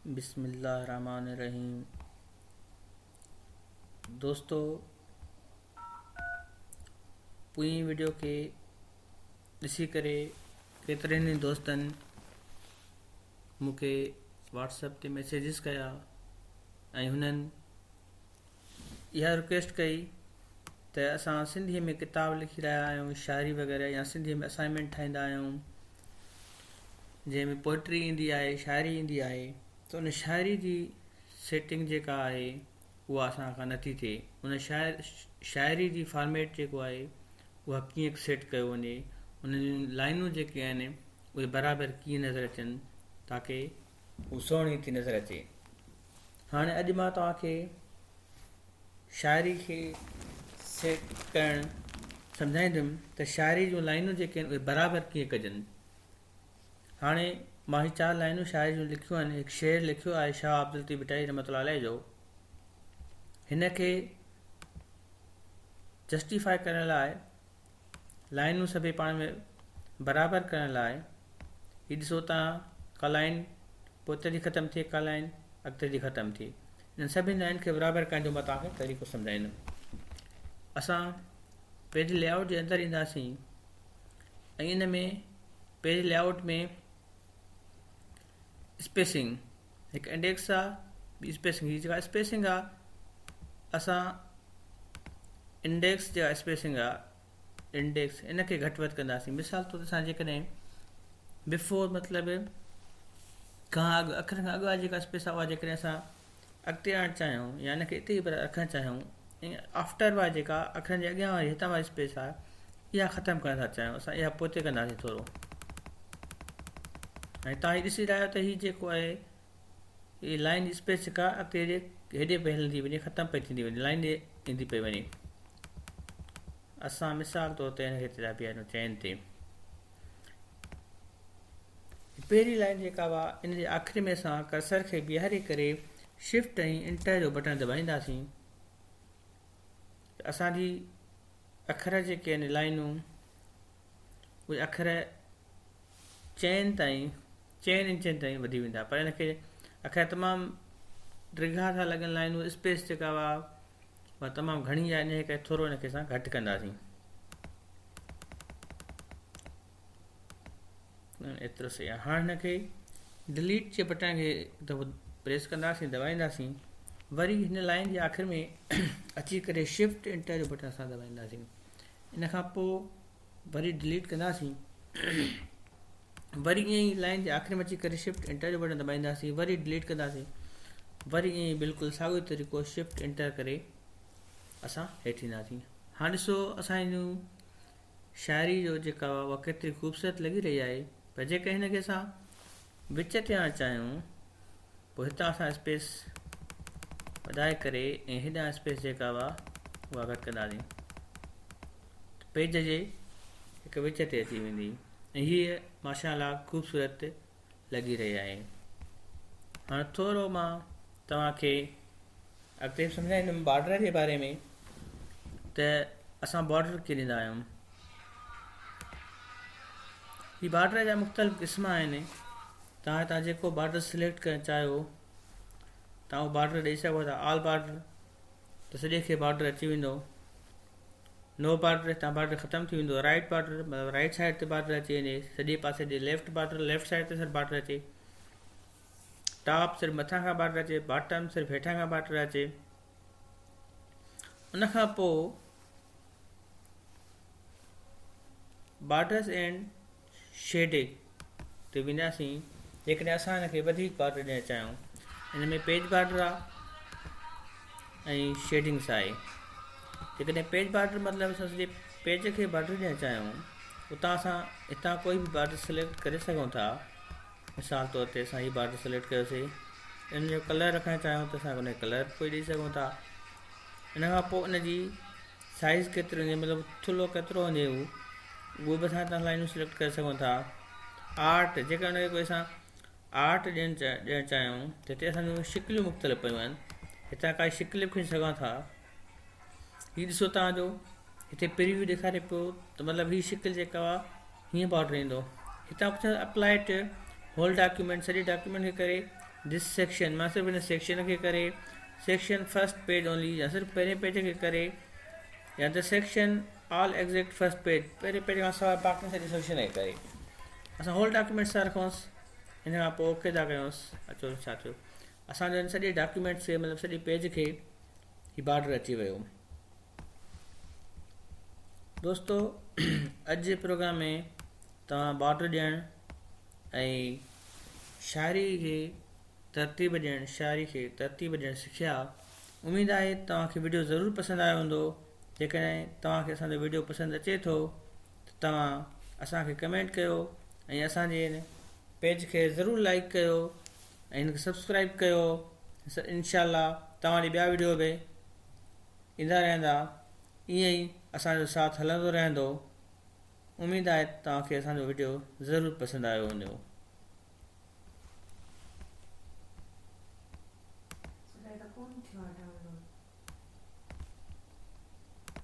بسم الله الرحمن الرحيم دوستو پوئين وڊيو کي ڏسي ڪري ڪيترن ئي دوستن مون کي واٽس اپ تي ميسيجز ڪيا ۽ هنن اها رڪويسٽ ڪئي ته اسان سنڌي ۾ ڪتاب لکي رهيا آهيون شاعري وغيره يا سنڌي ۾ اسائنمينٽ ٺاهيندا آهيون جنهن ۾ پوئٽري ايندي آهي شاعري ايندي آهي ته ان شاعري جي سيٽنگ جيڪا آهي اها اسان کان نٿي ٿئي ان شاعر شاعري جي فارميٽ جيڪو آهي اها ڪيئن سيٽ ڪيو وڃي ان جون لائنون جيڪي آهن اهي برابر ڪيئن نظر اچن تاڪي هو سهڻي ٿي نظر اچي هاڻي اڄ مان توهان کي شاعري کي سيٽ ڪرڻ سمجهائيندم ته شاعري جون لائنون جيڪي آهن اهي برابر ڪيئن ڪجن. هاڻي مان هي چار لائنون شاعري جون لکيون آهن هڪ شعر لکيو آهي شاهه عبداللطيف ڀٽائي رحمة الله عليه جو هن کي جسٽيفائي ڪرڻ لاء لائنون سڀئي پاڻ ۾ برابر ڪرڻ لاء هي ڏسو تان ڪا لائن پوئتي ٿي ختم ٿئي ڪا لائن اڳتي ٿي ختم ٿئي انهن سڀني لائن کي برابر ڪرڻ جو مان توهان کي طريقو سمجهائيندم اسان پيج لي آئوٽ جي اندر اينداسين ۽ ان ۾ پيج لي آئوٽ ۾ اسپيسنگ هڪ انڊيڪس آ ٻي اسپيسنگ هي جيڪا اسپيسنگ آ اسان انڊيڪس جيڪا اسپيسنگ آ انڊيڪس ان کي گهٽ وڌ ڪنداسين مثال طور اسان جيڪڏهن بفور مطلب کان اڳ اکر کان اڳ واري جيڪا اسپيس آ اها جيڪڏهن اسان اڳتي آڻڻ چاهيون يا ان کي اتي ئي رکڻ چاهيون ۽ آفٽر واري جيڪا اکرن جي اڳيان واري هتان واري اسپيس آ اها ختم ڪرڻ ٿا چاهيون اسان اها پوئتي ڪنداسين ٿورو ۽ تان هي ڏسي رهيا آهيو ته هي جيڪو آهي هي لائن اسپيس جيڪا اڳتي هيڏي هيڏي پئي هلندي وڃي ختم پئي ٿيندي وڃي لائن ڏي ايندي پئي وڃي اسان مثال طور تي هن کي ٿا بيهاريون چئن تي پهرين لائن جيڪا هئا ان جي آخر ۾ اسان ڪرسر کي بيهاري ڪري شفٽ ۽ انٽر جو بٽڻ دٻائينداسين اسان جي اکر جيڪي آهن لائنون اهي اکر چئن تائين چئن انچن تائين وڌي ويندا پر ان کي اکر تمام ڊگها ٿا لڳن لائنون اسپيس جيڪا هئا اها تمام گهڻي آهي ان ڪري ٿورو ان کي اسان گهٽ ڪنداسين ايترو صحيح آهي هاڻ هن کي ڊليٽ جي بٽڻ کي هڪ دفعو پريس ڪنداسين دٻائينداسين وري هن لائن جي آخر ۾ اچي ڪري شفٽ انٽر جو بٽڻ اسان دٻائينداسين ان کان پوء وري ڊليٽ ڪنداسين وري ائين ئي لائن جي آخر ۾ اچي ڪري شفٽ انٽر جو بٽڻ دٻائينداسين وري ڊليٽ ڪنداسين وري ائين ئي بلڪل ساڳيو طريقو شفٽ انٽر ڪري اسان هيٺ اينداسين هاڻ ڏسو اسان جون شاعري جو جيڪا اها ڪيتري خوبصورت لڳي رهي آهي پر جيڪڏهن هن کي اسان وچ تي آڻڻ چاهيون پوء هتان اسان اسپيس وڌائي ڪري ۽ هيڏانهن اسپيس جيڪا اها اها گهٽ ڪنداسين پيج جي هڪ وچ تي اچي ويندي ۽ هيء ماشاء الله خوبصورت لڳي رهي آهي هاڻ ٿورو مان توهان کي اڳتي به سمجهائيندم بارڊر جي باري ۾ ته اسان بارڊر ڪيئن ڏيندا آهيون هي بارڊر جا مختلف قسم آهن توهان هتان جيڪو بارڊر سليڪٽ ڪرڻ چاهيو توهان اهو بارڊر ڏئي سگهو ٿا آل بارڊر ته سڄي کي بارڊر اچي ويندو نو بارڊر هتان بارڊر ختم ٿي ويندو رائٽ بارڊر مطلب رائٽ سائيڊ تي بارڊر اچي وڃي سڄي پاسي ڏي ليفٽ بارڊر ليفٽ سائيڊ تي صرف بارڊر اچي ٽاپ صرف مٿان کان بارڊر اچي باٽم صرف هيٺان کان بارڊر اچي ان کان پوء بارڊرس اينڊ شيڊنگ تي وينداسين جيڪڏهن اسان هن کي وڌيڪ بارڊر ڏيڻ چاهيون ان ۾ پيج بارڊر آ ۽ شيڊنگس آهي جيڪڏهن پيج بارڊر مطلب اسان سڄي پيج کي بارڊر ڏيڻ چاهيون اتان اسان هتان ڪوئي به بارڊر سليڪٽ ڪري سگهون ٿا مثال طور تي اسان هي بارڊر سليڪٽ ڪيوسي ان جو ڪلر رکڻ چاهيون ته اسان ان ڪلر به ڏئي سگهون ٿا ان کان پوء ان جي سائز ڪيتري هجي مطلب ٿلهو ڪيترو هجي هو اهو به اسان هتان لائنون سليڪٽ ڪري سگهون ٿا آرٽ جيڪا ان کي ڪوئي اسان آرٽ ڏيڻ ڏيڻ چاهيون ته هتي اسان جون شڪليون مختلف پيون آهن هتان ڪائي شڪل به کڻي سگهان ٿا هي ڏسو تان جو هتي پريويو ڏيکاري پيو ته مطلب هي شڪل جيڪا آ هيئن بارڊر ايندو هتان پڇا اپلائي ٽو هول ڊاڪيومينٽ سڄي ڊاڪيومينٽ کي ڪري This section مان صرف هن سيڪشن کي ڪري سيڪشن فرسٽ پيج اونلي يا صرف پهرين پيج کي ڪري يا ته section all except first page پهرين پيج کان سواء باقي سڄي سيڪشن کي ڪري اسان هول ڊاڪيومينٽ سان رکونس ان کان پوء اوڪي ٿا ڪيونس اچو ڇا ٿيو اسان جو سڄي ڊاڪيومينٽ کي مطلب سڄي پيج کي هي بارڊر اچي ويو دوستو اڄ جي پروگرام ۾ توهان بارڊر ڏيڻ ۽ شاعري کي ترتيب ڏيڻ شاعري کي ترتيب ڏيڻ سکيا. اميد آهي ته توهان کي وڊيو ضرور پسند آيو هوندو. جيڪڏهن توهان کي اسان جو وڊيو پسند اچي ٿو ته توهان اسان کي ڪمينٽ ڪيو ۽ اسان جي هن پيج کي ضرور لائيڪ ڪيو ۽ هن کي سبسڪرائيب ڪيو انشاء الله توهان ڏي ٻيا وڊيو به ايندا رهندا ائين ئي اسان جو ساٿ هلندو رهندو. اميد آهي ته توهان کي اسان جو وڊيو ضرور پسند آيو هوندو. سڏائي ته ڪون ٿيو آ ڊائونلوڊ.